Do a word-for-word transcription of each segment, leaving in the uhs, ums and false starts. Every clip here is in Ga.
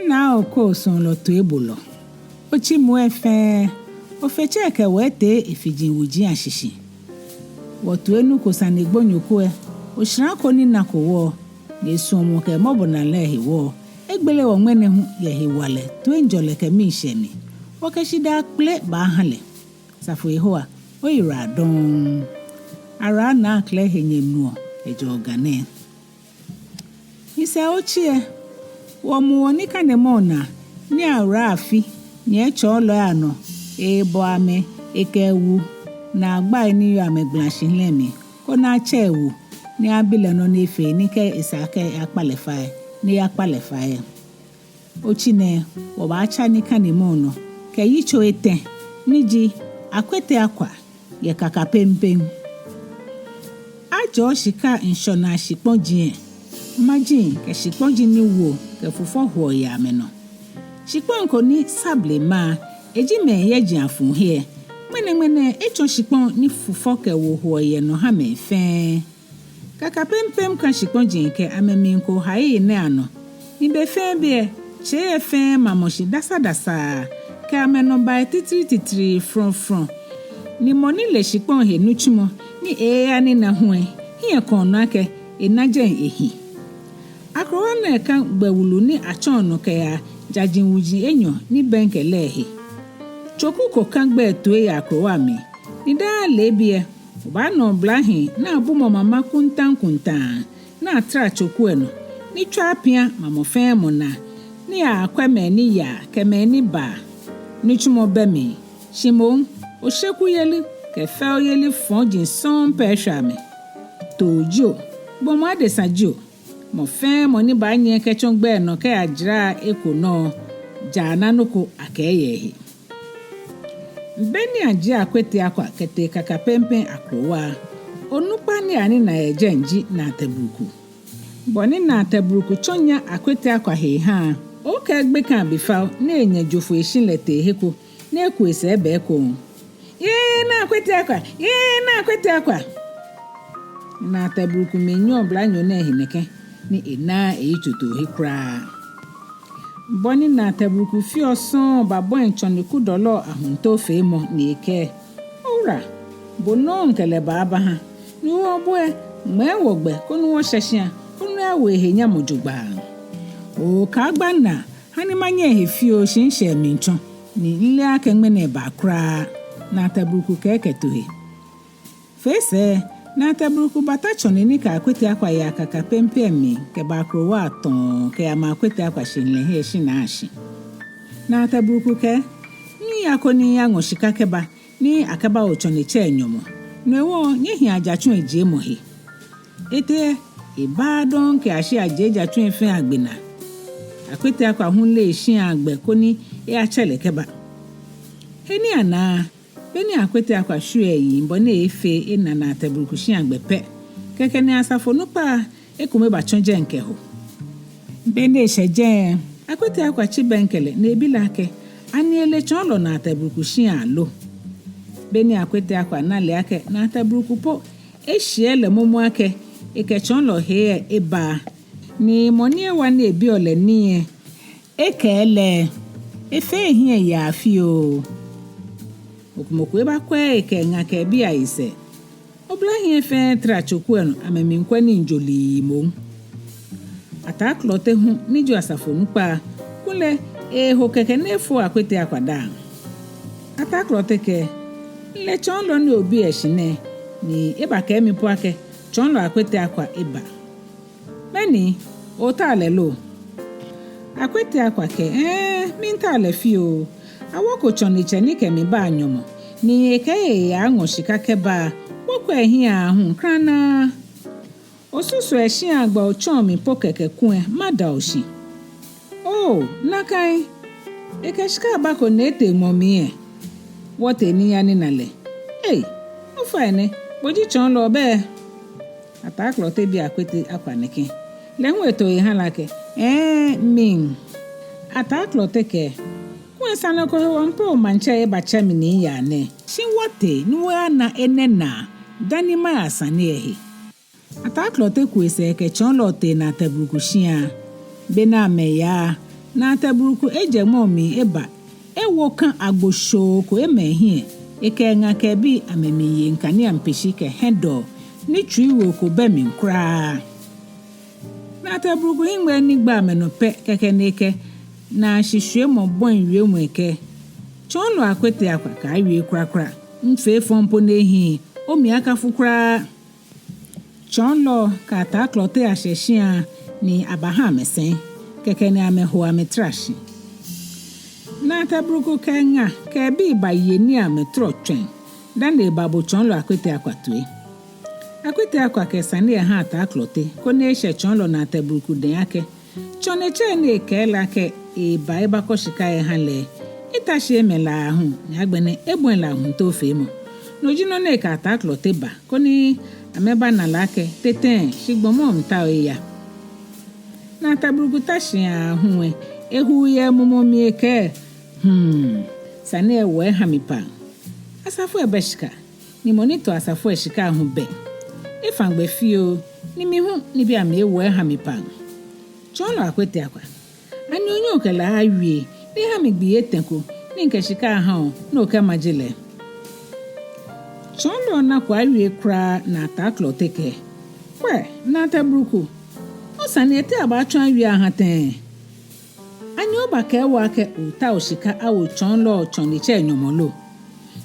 Naa Oko suɔlɔ toibolɔ. Otsi mu lɛ fɛɛ, Ofe tsɛ kɛ wɔ etee efiji wuji ashishi. Wɔtoi nuko sane gbonyo ko lɛ, oshara ko ni nako wɔ, ni esuɔmɔ kɛ mɔbɔnalɛ hewɔ, egbele wɔ ŋmɛnɛ hu yɛ hewalɛ, toiŋjɔlɛ kɛ miishɛɛ mli. Wɔkɛ shidaa kpele baaha lɛ. Asafo Yehowa, oyiwala dɔŋŋ. Awula Naa Klɛ he nyɛnuɔ, ejɔɔ Ga nɛɛ. Nyɛsɛɛ otsi lɛ, wɔmu wɔ nikanemɔ naa, ni Awula Afi, nyɛ tsɔɔlɔi anɔ, ebɔ amɛ, ekɛ ewu, naagbai ni yɔɔ amɛgbalashihilɛ mli, koni atsɛ ewu, ni abi lɛ nɔ ni efee, ni kɛ esa akɛ eyakpa lɛ fai lɛ, ni eyakpa lɛ fai lɛ. Otsi nɛɛ, wɔbaatsa nikanemɔ nɔ kɛ yitso etɛ, ni ji Akwete Akwa yɛ Kakapɛmpɛm. Ajɔɔ shika ŋshɔnaa shikpɔji lɛ, maji kɛ shikpɔji ni wo kɛ fufɔ hoɔ yɛ amɛnɔ. Shikpɔŋ ko ni sa blema, eji mɛi yɛ jiafu hiɛ. Ŋmɛnɛŋmɛnɛ etsɔ shikpɔŋ ni fufɔ kɛ wo hoɔ yɛ nɔ ha mɛi fɛɛ. Kakapɛmpɛm kã shikpɔji kɛ amɛmli koohai nɛɛ anɔ, ni be fɛɛ be lɛ, tsei lɛ fɛɛ mamɔ shi dasadasa, kɛ amɛnɔbai titrititri frɔfrɔ. Ni mɔ ni le shikpɔŋ he nitsumɔ ni eeya ni ena hu lɛ, hiɛ kɔɔ nɔ akɛ ena jɛi ehi. Akrowa nɛɛ kã gbɛ wulu ni atsɔɔ nɔ kɛyaa jaji wuji enyɔ ni bɛŋkɛ lɛ he. Tsoku ko kã gbɛ lɛ toi yɛ akrowa lɛ mli, ni daa leebi lɛ, obaana oblahii ni abumɔ mama kuntaŋkuntaŋ ni atara tsoku lɛ nɔ, ni tswa apia mamɔ fɛɛ mɔ naa, ni akwɛ mɛi ni yaa kɛ mɛi ni baa. Nitsumɔ bɛ mli, shi moŋ oshekuyeli kɛ fɛoyeli fɔji sɔŋŋ pɛ eshwɛ amɛ. Too jio, gbɔmɔ adesa jio, mɔ fɛɛ mɔ ni baanyiɛ kɛtsɔ gbɛ lɛ nɔ kɛya jara eko nɔ, ja ana nɔ ko akɛɛ yɛ ehe. Be ni ajie Akwete Akwa kɛtee Kakapɛmpɛm akrowa lɛ, onukpa ni anina yɛ jɛi ji Naatɛ Bruku. Bɔ ni Naatɛ Bruku tsɔ nya Akwete Akwa he eha lɛ, okɛɛ gbekɛ abifao ni enyɛ jo foi eshi lɛ tee he ko, ni eku esɛɛ eba ekoŋŋ. Yee, Naa Akwete Akwa! Yee, Naa Akwete Akwa! Naatɛ Bruku miinyɔ oblanyo nɛɛ he nɛkɛ, ni enaaa eyitso too he kwraa. Bɔ ni Naatɛ Bruku feɔ sɔŋŋ babɔi tsɔne kudɔlɔ lɛ ahuntoo feemɔ ni ekɛɛ: Owula, bo nɔŋŋ mikɛ lɛ baaba ha. Ni wɔ bo lɛ, ŋmɛɛ wɔ gbɛ koni wɔshɛ shia, koni wɔyawo ehe nyamɔ jogbaŋŋ. Oo, kaagba minaa, ha ni manya ehe fioo, shi mishɛɛ miitsɔ, ni mileee akɛ ŋmɛnɛ eba kwraa. Naatɛ Bruku kɛɛ kɛto he. Fee sɛɛ, Naatɛ Bruku bata tsɔne ni kɛ Akwete Akwa yaa Kakapɛmpɛm mli kɛba akrowa lɛ tɔɔŋ kɛyama Akwete Akwa shihilɛ hiɛ shinaa shi. Naatɛ Bruku kɛɛ: Miiya koni miyaŋɔ shika kɛba, ni akɛbawo tsɔne tsɛ lɛ nyɔmɔ. No hewɔ nyɛhia jatsu lɛ jiemɔ he. Etee, ebaaa dɔŋŋ kɛyashi ajie jatsu lɛ fɛɛ agbe naa. Akwete Akwa hu leee shia gbɛ koni eyatsɛ lɛ kɛba. He ni anaa, be ni Akwete Akwa shwieɔ eyiŋ bɔ ni eeefee ena Naatɛ Bruku shia gbɛ pɛ, kɛkɛ ni asafo onukpa ekome batsɔ jɛi kɛho. Be ni eshɛ jɛi lɛ, Akwete Akwa tsi bɛŋkɛ lɛ ni ebi lɛ akɛ, ani ele tsɔɔlɔ Naatɛ Bruku shia lo? Be ni Akwete Akwa na le akɛ Naatɛ Bruku po eshiɛ lɛ momo akɛ ekɛ tsɔɔlɔ hee lɛ eba, ni mɔ ni ewa ni ebiɔ lɛ nii lɛ, ekɛɛ lɛ, efee ehiɛ yaa fioo. Mɔ ko mɔ ko ebakwɛɛɛ ekɛ eŋa kɛ ebii ayi sɛɛ. Oblahii lɛ fɛɛ tara tsoku lɛ nɔ amɛmiikwɛ nii jogbaŋŋ moŋ. Ataa Klɔte hu ni ji asafo onukpa, kulɛ eho kɛkɛ ni efo Akwete Akwa daaŋ. Ataa Klɔte kɛɛ, mile tsɔɔlɔ ni obiɔ eshi nɛɛ, ni ebakɛɛ mi po akɛ tsɔɔlɔ Akwete Akwa eba. Mɛni, otaoɔ lɛ lo? Akwete Akwa kɛɛ, ɛɛ, miitao lɛ fioo. Awoko tsɔnetsɛ ni kɛ mi baa nyɔmɔ, ni ekɛɛ eyaŋɔ shika kɛba, wɔkwɛ ehiɛ aahu kranaa. Osusu eshia gbɛ otsɔɔ mi po kɛkɛ kulɛ mada oshi. Oo, nakai. Ekɛ shika abako ni etee ŋmɔ mli lɛ. Wɔtee ni miyana lɛ. Ei, ofainɛ, bo ji tsɔɔlɔ bɛ? Ataa Klɔte bi Akwete Akwa nɛkɛ. Lɛ hu eto eha lɛ akɛ, ɛɛ, mi. Ataa Klɔte kɛɛ, kulɛ sane ko hewɔ po maŋtsɛ ebatsɛ mi ni miya nɛɛ. Shi wɔtee ni wɔyana enɛ naa dani maya sane lɛ he. Ataa Klɔte ku esɛɛ kɛ tsɔɔlɔ tee Naatɛ Bruku shia. Be ni amɛyaa, Naatɛ Buruku ejɛ ŋmɔ mli eba, ewo kã agbo shoo ko ema ehiɛ, ekɛ eŋa kɛ ebii amɛmiiye ŋkaniaŋ pishi kɛ hiɛdɔɔ ni tsuiwoo ko bɛ mli kwraa. Naatɛ Buruku hiŋmɛi ni gba amɛnɔ pɛ kɛkɛ ni ekɛ naashishwiemɔ bɔi wiemɔ ekɛɛ: Tsɔɔlɔ Akwete Akwa, kaawie kwraa kwraa. Mifee fɔŋ po ni ehiii, omli akafu kwraa. Tsɔɔlɔ kɛ Ataa Klɔte yashɛ shia ni abaha amɛ sɛi, kɛkɛ ni amɛho amɛtara shi. Naatɛ Buruku kɛ eŋa kɛ ebii baye nii amɛtɔrɔ tswɛɛŋ dani ebabo Tsɔɔlɔ Akwete Akwa toi. Akwete Akwa kɛ sane lɛ ha Ataa Klɔte koni eshɛ Tsɔɔlɔ Naatɛ Buruku dɛŋ akɛ tsɔnetsɛ ni ekɛɛ lɛ akɛ eeba ebakɔ shika eha lɛ, eta shi emɛ lɛ aahu, ni agbɛnɛ ebɔi lɛ ahuntoo feemɔ. No ji nɔ ni ekɛ Ataa Klɔte ba koni amɛbana lɛ akɛ te tɛŋŋ, shi gbɔmɔ miitao eya. Naatɛ Buruku ta shi aahu lɛ, ehu yɛ emumɔ mli ekɛɛ: Hmm, sane lɛ wa eha mi paa. Asafo lɛ bɛ shika, ni mɔ ni to asafo lɛ shika lɛ hu bɛ. Efã gbɛ fioo, ni mi hu nibii amli ewa eha mi paa. Tsɔɔlɔ Akwete Akwa, ani onyɛŋ okɛ lɛ awie, ni eha mi gbii etɛ ko, ni mikɛ shika lɛ aha o, ni okɛmaje lɛ? Tsɔɔlɔ nako awie kwraa ni Ataa Klɔte kɛɛ: Kwɛ, Naatɛ Buruku, osane lɛ te abaatsɔ awie aha tɛŋŋ? Ani obaakɛɛ wɔ akɛ ootao shika awo Tsɔɔlɔ tsɔnetsɛ nyɔmɔ lo?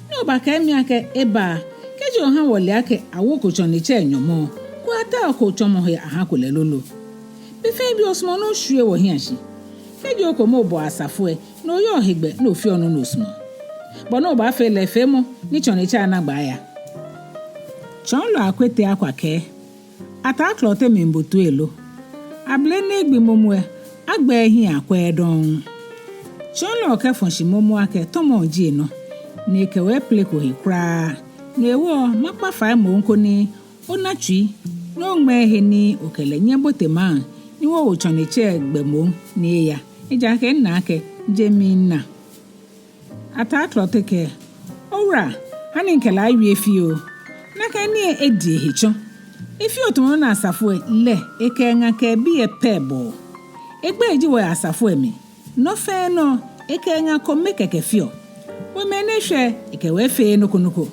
Ni obaakɛɛ mi akɛ eba, kɛji oha wɔle akɛ awoko tsɔnetsɛ nyɔmɔ, kulɛ ataoko tsɔmɔ he ahako lɛ lolo? Be fɛɛ be osumɔɔ ni oshwie wɔhiɛ shi. Kɛji okome obɔ asafo lɛ, ni oyɔɔ hegbɛ ni ofeɔ nɔ ni osumɔɔ. Bɔ ni obaafee lɛ feemɔ ni tsɔnetsɛ lɛ ana gbɛ aya. Tsɔɔlɔ Akwete Akwa kɛɛ: Ataa Klɔte, miibo toi lo? Abele ni egbi momo lɛ, agbɛɛɛ hiɛ akwɛɛɛ dɔŋŋ. Tsɔɔlɔ kɛfɔ shi momo akɛ tɔmɔ ji enɔ, ni ekɛ wɔ epeleko he kwraa. No hewɔ makpa fai moŋ koni ona tsui, ni oŋmɛɛ he ni okɛ lɛ nyɛbote maŋ, ni wɔwo tsɔnetsɛ lɛ gbɛ moŋ ni eya. Ejaakɛ mina akɛ je miina. Ataa Klɔte kɛɛ: Owura, hani mikɛ lɛ awie fioo. Nakai nii lɛ edi ehe tsɔ. Efeɔ tamɔ nɔ ni asafo lɛ, lɛ ekɛ eŋa kɛ ebii lɛ pɛ bɔɔ. Egbɛi ji wɔyɛ asafo lɛ mli. Nɔ fɛɛ nɔ, ekɛ eŋa kome kɛkɛ feɔ. Wɔ mɛi ni eshwɛ lɛ, ekɛ wɔ efeee nɔ ko nɔ ko.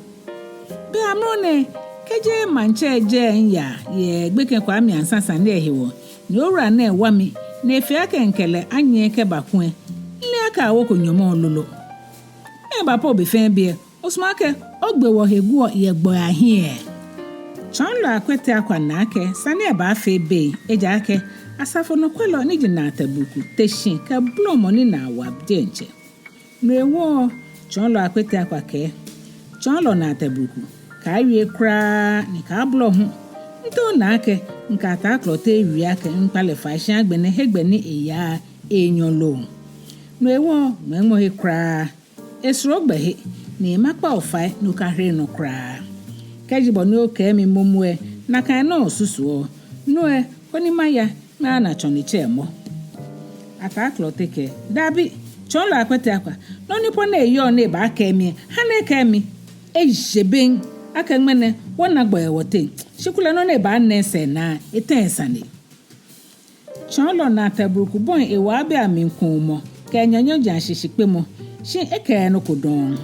Be amrɔ nɛɛ, kɛjeee maŋtsɛ jɛi miiya yɛ gbekɛ Kwami Ansa sane lɛ hewɔ, ni owura nɛɛ wa mi, ni efee akɛ mikɛ lɛ anyiɛ kɛba kulɛ, mileee akɛ awoko nyɔmɔ lolo. Mɛɛba po be fɛɛ be lɛ, osumɔɔ akɛ ogbe wɔhe guɔ yɛ gbɔi ahiɛ? Tsɔɔlɔ Akwete Akwa na akɛ sane lɛ baafee bei, ejaakɛ asafo nɔkwɛlɔ ni ji Naatɛ Buruku te shi kɛ bolɔmɔ ni naa wa diɛŋtsɛ. No hewɔ Tsɔɔlɔ Akwete Akwa kɛɛ: Tsɔɔlɔ Naatɛ Buruku, kaawie kwraa ni kaabolɔ hu. Mito naa akɛ mikɛ Ataa Klɔte wie akɛ mikpa lɛ fai shi agbɛnɛ hegbɛ ni eyaa lɛ enyɔ lo. No hewɔ ŋmɛɛmɔ he kwraa. Esoro gbɛ he, ni makpa o fai ni okahere nɔ kwraa. Kɛji bɔ ni okɛɛ mi momo lɛ, nakai nɔŋŋ osusuɔ, no lɛ, koni maya, mana tsɔnetsɛ lɛ mɔ. Ataa Klɔte kɛɛ: Dabi, Tsɔɔlɔ Akwete Akwa, nɔ ni po ni eyɔɔ ni ebaakɛɛ mi lɛ, hani ekɛɛ mi. Eje bem akɛ ŋmɛnɛ wɔna gbɔ yɛ wɔteŋ, shi kulɛ nɔ ni ebaana esɛɛ naa lɛ, etɛŋ esane. Tsɔɔlɔ Naatɛ Buruku bɔi ewaa beiaŋ mli kumɔ kɛ enyanyɔji ashishikpemɔ, shi ekɛɛɛ nɔ ko dɔŋŋ.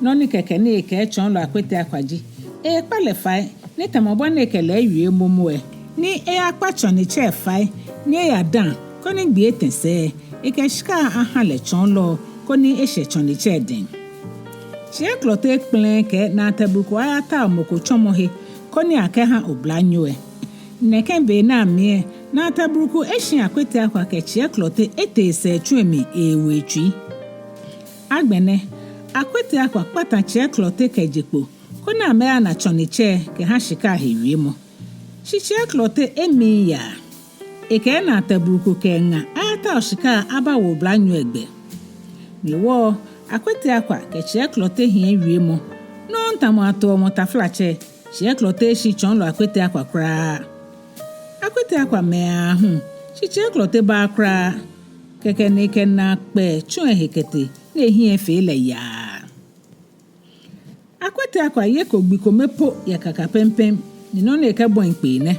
Nɔ ni kɛkɛ ni ekɛɛ Tsɔɔlɔ Akwete Akwa ji, ekpa lɛ fai, ni tamɔ bɔ ni ekɛ lɛ ewie momo lɛ, ni eyakpa tsɔnetsɛ lɛ fai, ni eyada, koni gbii etɛ sɛɛ, ekɛ shika lɛ aha lɛ Tsɔɔlɔ, koni eshɛ tsɔnetsɛ lɛ dɛŋ. Tsiɛ Klɔte kpɛlɛɛɛ akɛ Naatɛ Buruku ayatao mɔ ko tsɔmɔ he, koni akɛha oblanyo lɛ. Nɛkɛ be nɛɛ mli lɛ, Naatɛ Buruku eshi Akwete Akwa kɛ Tsiɛ Klɔte etee sɛɛ tsu lɛ mli ewo etsui. Agbɛnɛ, Akwete Akwa kpata Tsiɛ Klɔte kɛje kpo, koni amɛyana tsɔnetsɛ lɛ kɛha shika lɛ he wiemɔ. Shi Tsiɛ Klɔte emiiya. Ekɛɛ Naatɛ Buruku kɛ eŋa ayatao shika lɛ abawo oblanyo lɛ gbɛ. No hewɔ Akwete Akwa kɛ Tsiɛ Klɔte hiɛ wiemɔ. Nɔŋŋ tamɔ atoɔ mɔ taflatsɛ, Tsiɛ Klɔte eshi Tsɔɔlɔ Akwete Akwa kwraa. Akwete Akwa mɛ aahu, shi Tsiɛ Klɔte baaa kwraa. Kɛkɛ ni ekɛ naakpɛɛ tsu lɛ he kɛtee, ni ehiɛ fee lɛ yaa. Akwete Akwa yeko gbi kome po yɛ Kakapɛmpɛm, ni nɔ ni ekɛbɔi kpee nɛ.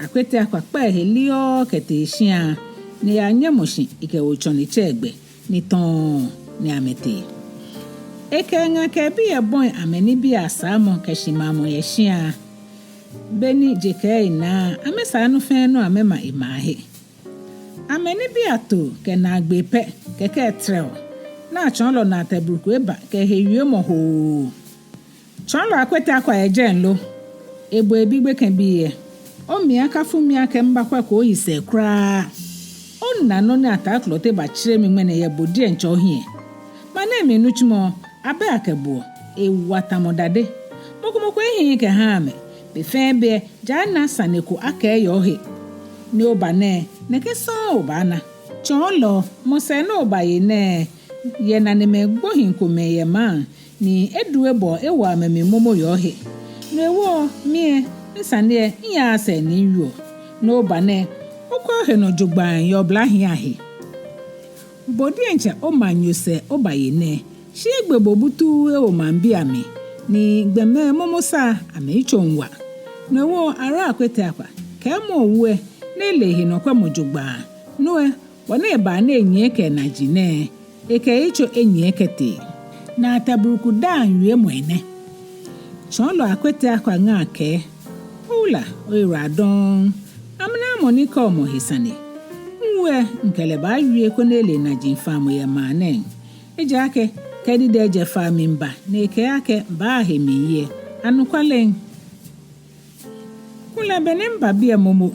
Akwete Akwa kpa ehe liɔɔ kɛtee shia, ni eyanyɛmɔ shi ekɛwo tsɔnetsɛ gbɛ ni tɔɔɔ ni amɛtee. Ekɛ eŋa kɛ ebi lɛ bɔi amɛnibii asaamɔ kɛ shimaamɔ yɛ shia. Beni je kɛ ena, amɛsaa nɔ fɛɛ nɔ amɛma ema he. Amɛnibii atoo kɛ naagbee pɛ, kɛkɛ trɛo, ni tsɔɔlɔ Naatɛ Bruku eba kɛ ehe wiemɔ hoo. Tsɔɔlɔ Akwete Akwa yɛ jɛi lo? Ebo ebi gbekɛbii lɛ. Omli akafu mi akɛ mibakwɛko oyi sɛɛ kwraa. Ona nɔ ni Ataa Klɔte batsere mi ŋmɛnɛ yɛ bo diɛŋtsɛ ohiɛ. Maŋ nɛɛ mli nitsumɔ, abɛ akɛ bo, ewa tamɔ dade. Mɔ ko mɔ ko ehiii kɛhaa amɛ. Be fɛɛ be lɛ, ja ana sane ko akɛɛ yɛ ohe. Ni oba nɛɛ, nɛkɛ sɔŋŋ obaana. Tsɔɔlɔ, mɔ sɛɛ ni obaye nɛɛ yɛ nanemɛi gbohii komɛi yɛ maŋ, ni edu ebɔɔ ewo amɛmli momo yɛ ohe. No hewɔ mi lɛ, misane lɛ, miyaaa sɛɛ ni miwieɔ. Ni oba nɛɛ, okwɛ ohe nɔ jogbaŋŋ yɛ oblahii ahe. Bo diɛŋtsɛ omaŋnyo sɛɛ obaye nɛɛ, shi egbe bo butuu ewo maŋbii amli, ni gbɔmɛi momo sa amɛyitsoŋ wa. No hewɔ Ataa Akwete Akwa, kɛɛmɔ owu lɛ ni ele ehe nɔ kwɛmɔ jogbaŋŋ. No lɛ, bɔ ni eba ni enyiɛ kɛ enaji nɛɛ, ekɛ eyitso enyiɛ kɛtee. Naatɛ Bruku daaŋ wiemɔi nɛ. Tsɔɔlɔ Akwete Akwa ŋa akɛ, Owula, oyiwaladɔŋŋ. Amɛnaaa mɔ ni kɛɔ mɔ he sane. Miwu lɛ, mikɛ lɛ baawie koni ele enaji faamɔ yɛ maŋ nɛɛ. Ejaakɛ, kɛ didɛ jɛ faa mli miba, ni ekɛɛ akɛ mibaahe miye. Anɔkwale ni. Kulɛ be ni miba biɛ momo,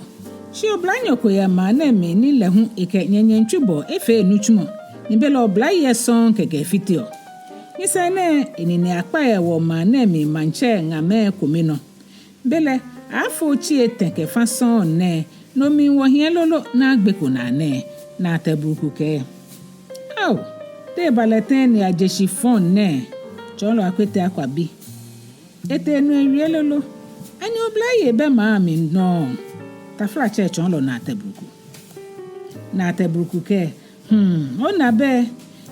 shi oblanyo ko yɛ maŋ nɛɛ mli ni lɛ hu ekɛ nyɛnyɛŋtswibɔɔ efee enitsumɔ, ni belɛ oblayei sɔŋŋ kɛkɛ efiteɔ. Nyɛsɛɛ nɛɛ, enine akpa yɛ wɔmaŋ nɛɛ mli maŋtsɛ ŋamɛi komɛi nɔ. Belɛ, aafo otsi etɛ kɛ fa sɔŋŋ nɛɛ, no mli wɔhiɛ lolo ni agbeko naa nɛɛ, Naatɛ Bruku kɛɛ. Ao, te eba lɛ tɛŋŋ ni aje shi fɔŋ nɛɛ? Tsɔɔlɔ Akwete Akwa bi. Etee nɔ ewie lolo. Ani oblayei bɛ maŋ mli nɔŋŋ? Taflatsɛ tsɔɔlɔ Naatɛ Bruku. Naatɛ Bruku kɛɛ, hmm, ona bɛ,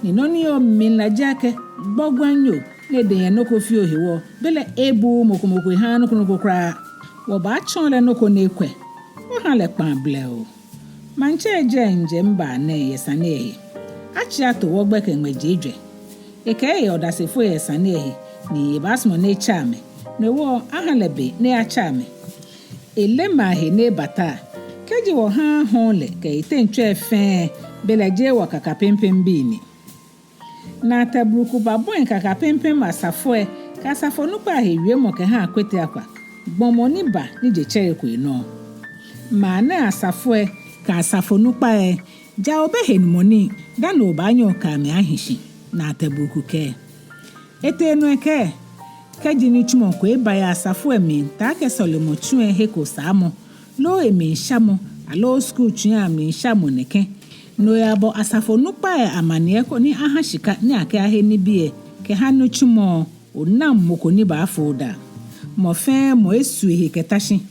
ni nɔ ni yɔɔ mimli lɛ ji akɛ, gbɔgbanyo, ni edɛŋ yɛ nɔ ko fioo hewɔ, belɛ ebuuu mɔ ko mɔ ko ehaaa nɔ ko nɔ ko kwraa. Wɔbaatsɔɔ lɛ nɔ ko ni ekwɛ. Wɔha lɛ kpaa blɛoo. Maŋtsɛ jɛi mijɛ miba nɛɛ yɛ sane lɛ he. Atsi ato wɔ gbɛkɛ ŋmɛji ejwɛ. Ekɛɛ eyɛ odasefoi yɛ sane lɛ he, ni ebaasumɔ ni etsɛ amɛ. No hewɔ aha lɛ be ni eyatsɛ amɛ. Eleee maŋ he ni ebata. Kɛji wɔhaaa hɔɔŋ lɛ kɛ eteŋtswɛi fɛɛ, belɛ jeee wɔ Kakapɛmpɛm bii ni. Naatɛ Bruku babɔi Kakapɛmpɛm asafo lɛ kɛ asafo onukpa lɛ he wiemɔ kɛha Akwete Akwa, gbɔmɔ ni ba ni je tsɛreko enɔ. Maŋ nɛɛ asafo lɛ kɛ asafo onukpa lɛ, ja obɛ henumɔ nii dani obaanyɛ okɛ amɛ ahi shi, Naatɛ Bruku kɛɛ. Etee nɔ ekɛɛ, kɛji nitsumɔ ko eba yɛ asafo lɛ mli, taakɛ sɔlemɔtsu lɛ he ko saamɔ, loo emli shamɔ, aloo skul tsui amli shamɔ nɛkɛ, ni oyabɔ asafo onukpa lɛ amaniɛ koni aha shika ni akɛyahe nibii lɛ kɛha nitsumɔ lɛ, onaŋ mɔ ko ni baafo odaa. Mɔ fɛɛ mɔ esu ehe kɛta shi.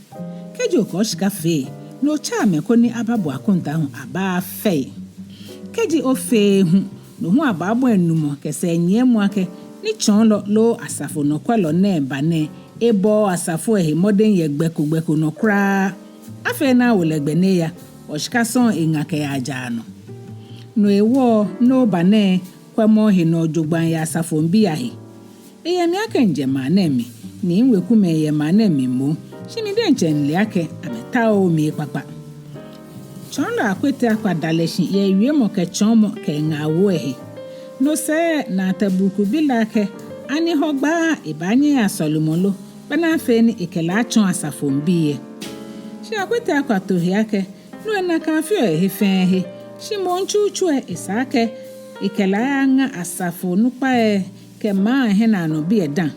Kɛji okɛ oshika fee, ni otsɛ amɛ koni ababo akɔntaa hu, abaafee. Kɛji ofeee hu, no hu abaabɔi enumɔ kɛ sɛɛnyiɛmɔ akɛ, ni tsɔɔlɔ loo asafo nɔkwɛlɔ nɛɛ ba nɛɛ, ebɔɔɔ asafo lɛ he mɔdɛŋ yɛ gbɛ ko gbɛ ko nɔ kwraa. Afee ni awo lɛ gbɛ ni eya, oshika sɔŋŋ eŋa kɛyaa jara nɔ. No hewɔ ni oba nɛɛ, kwɛmɔ ohe nɔ jogbaŋŋ yɛ asafoŋbii ahe. Eyɛ mli akɛ mijɛ maŋ nɛɛ mli, ni miwekumɛi yɛ maŋ nɛɛ mli moŋ, shi mi diɛŋtsɛ mile akɛ amɛtaooo mi ekpakpa. Tsɔɔlɔ Akwete Akwa da lɛ shi yɛ ewiemɔ kɛ tsɔɔmɔ kɛ eŋaawoo lɛ he. No sɛɛ Naatɛ Bruku bi lɛ akɛ, ani Hɔgbaa ebaanyɛ eya sɔlemɔ lo, bɔ ni afee ni ekɛ lɛ atsɔɔ asafoŋbii lɛ. Shi Akwete Akwa to he akɛ, no lɛ nakai afeɔ yɛ he fɛɛ he, shi moŋ tsutsu lɛ esa akɛ ekɛ lɛ ayaŋa asafo onukpa lɛ kɛ maŋ lɛ hiɛnaanɔbii lɛ dã.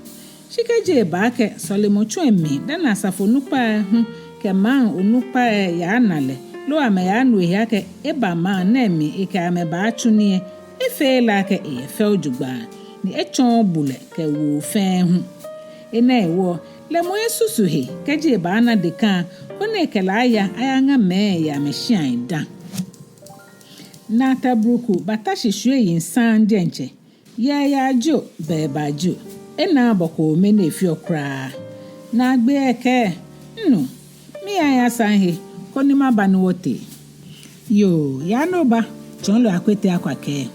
Shi kɛji eba akɛ sɔlemɔtsu lɛ mli dani asafo onukpa lɛ hu kɛ maŋ onukpa lɛ yaana lɛ, loo amɛyanu ehe akɛ eba maŋ nɛɛ mli ekɛ amɛ baatsu nii lɛ, efeee lɛ akɛ eyɛ fɛo jogbaŋŋ, ni etsɔɔɔ bulɛ kɛ woo fɛɛ hu. Enɛ hewɔ, lɛ moŋ esusu he kɛji ebaana dekã koni ekɛ lɛ aya ayaŋa mɛi yɛ amɛshiai dã. Naatɛ Bruku bata shi shwie eyiŋ saŋŋ diɛŋtsɛ. Yɛ yaa jio, bɛ ebaa jio, enaaa bɔ ko mɛni efeɔ kwraa. Naagbee lɛ ekɛɛ, minu, miyaaa miyasaa mihe koni maba ni wɔtee. Yoo, yaa ni oba, tsɔɔlɔ Akwete Akwa kɛɛ.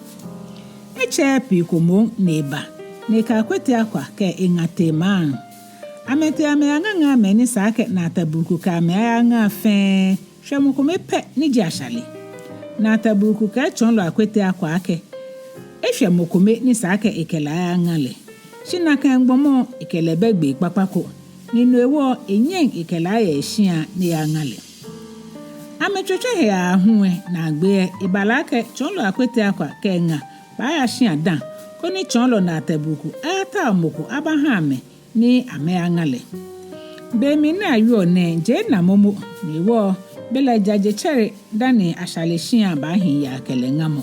Etsɛɛɛ pii ko moŋ ni eba, ni ekɛ Akwete Akwa kɛ eŋa tee maŋ. Amɛtee amɛyaŋaŋa mɛi ni sa akɛ Naate Buruku kɛ amɛ ayaŋa fɛɛ, shwɛ mɔ kome pɛ ni ji Ashale. Naate Buruku kɛɛ tsɔɔlɔ Akwete Akwa akɛ eshwɛ mɔ kome ni sa akɛ ekɛ lɛ ayaŋa lɛ. Shi nakai gbɔmɔ ekɛ lɛ bɛ gbee kpakpa ko, ni no hewɔ enyɛŋ ekɛ lɛ aya eshia ni eyaŋa lɛ. Amɛtswɛtswɛ he aahu lɛ, naagbee lɛ eba lɛ akɛ tsɔɔlɔ Akwete Akwa kɛ eŋa baaya shia dã, koni tsɔɔlɔ Naate Buruku ayatao mɔ ko abaha amɛ ni amɛyaŋa lɛ. Be mli ni awieɔ nɛɛ, je ena momo, no hewɔ belɛ ja je tsɛre dani Ashale shia baahi yaa kɛ lɛ ŋamɔ.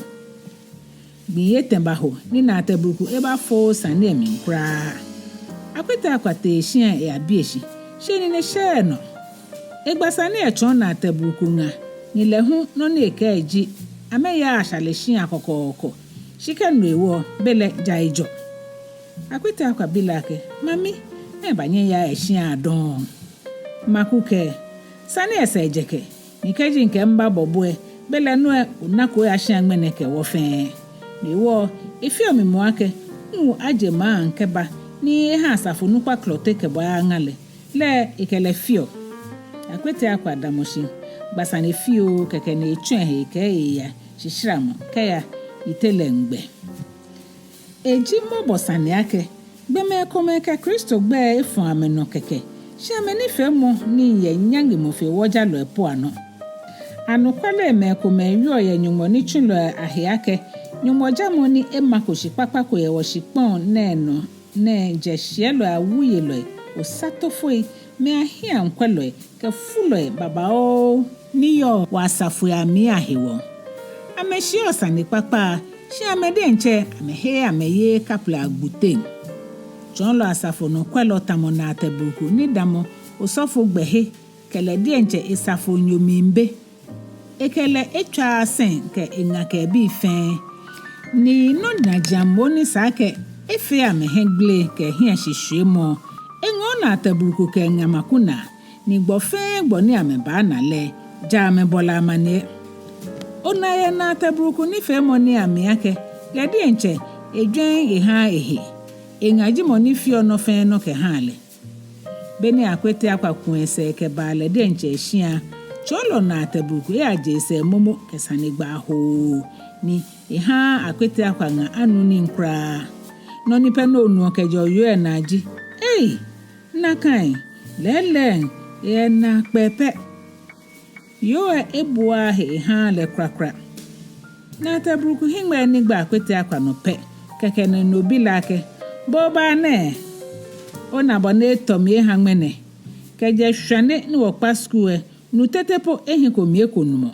Gbii etɛ baho ni Naate Buruku ebafooo sane lɛ mli kwraa. Akwete Akwa tee shia eyabi eshi, shi enine shɛɛɛ enɔ. Egba sane lɛ etsɔɔ Naate Buruku ŋa, ni lɛ hu nɔ ni ekɛɛ ji amɛyaaa Ashale shia kɔkɔɔkɔ, shi kɛ no hewɔ belɛ ja ejɔ. Akwete Akwa bi lɛ akɛ, Mami, mɛɛba nyɛyaaa eshia dɔŋŋ? Maku kɛɛ, Sane lɛ sɛɛ jɛkɛ, ni kɛji mikɛɛ mibabɔ bo lɛ, belɛ no lɛ onako oya shia ŋmɛnɛ kɛ wɔ fɛɛ. No hewɔ efeɔ mi moŋ akɛ miwu aje maŋ kɛba ni eha asafo nukpa Klɔte kɛ bo ayaŋa lɛ. Lɛ ekɛ lɛ feɔ. Akwete Akwa damɔ shi gba sane fioo, kɛkɛ ni etsɔ ehe kɛ eya shishiramɔ kɛya yitee lɛ ŋgbɛ. Eji mɔbɔ sane akɛ gbɔmɛi komɛi kɛ Kristo gbɛi efɔ̃ amɛnɔ kɛkɛ, shi amɛnifeemɔ nii yɛ nyaŋemɔ fe wɔŋjalɔi po anɔ. Anɔkwale, mɛi komɛi wieɔ yɛ Nyɔŋmɔ nitsulɔi ahe akɛ Nyɔŋmɔjamɔ ni emako shi kpakpa ko yɛ wɔshikpɔŋ nɛɛ nɔ nɛɛ jɛ shiɛlɔi awuiyelɔi, osatofoi, mɛi ahiɛaŋkwɛlɔi kɛ fulɔi babaoo ni yɔɔ wɔasafoi amli ahewɔ. Amɛshiɛɔ sane kpakpa, shi amɛ diɛŋtsɛ amɛheee amɛyeee kaplɛ agbute. Tsɔɔlɔ asafo nɔkwɛlɔ tamɔ Naate Buruku ni damɔ osɔfo gbɛhe kɛ lɛ diɛŋtsɛ esafonyo mli be. Ekɛ lɛ etswaaa sɛŋ kɛ eŋa kɛ ebii fɛɛ. Ni nɔ najiaŋ moŋ ni sa akɛ efee amɛ hiɛgbele kɛ hiɛshishwiemɔ, eŋɔɔ Naate Buruku kɛ eŋa Maku naa, ni gbɔ fɛɛ gbɔ ni amɛbaana lɛ, ja amɛbɔ lɛ amaniɛ. Ona yɛ Naate Buruku nifeemɔ nii amli akɛ lɛ diɛŋtsɛ ejwɛŋŋ ehaaa ehe. Eŋa ji mɔ ni feɔ nɔ fɛɛ nɔ kɛhaa lɛ. Be ni Akwete Akwa ku esɛɛ kɛba lɛ diɛŋtsɛ eshia, tsɔɔlɔ Naate Buruku eyaje esɛɛ momo kɛ sanegbaa hoo, ni ehaaa Akwete Akwa ŋa anu nii kwraa. Nɔ ni pɛ ni onuɔ kɛjɛɔ yoo lɛ naa ji, Ei, nakai, lɛɛlɛŋ, eyɛ naakpɛɛ pɛ. Yoo lɛ ebuaa he ehaaa lɛ kwraa kwraa. Naate Buruku hiŋmɛi ni gba Akwete Akwa nɔ pɛ, kɛkɛ ni no bi lɛ akɛ, Bo oba nɛɛ? Ona bɔ ni etɔ mi eha ŋmɛnɛ. Kɛjɛ shwane ni wɔkpa skul lɛ, nu tete po ehiko mi eko numɔ.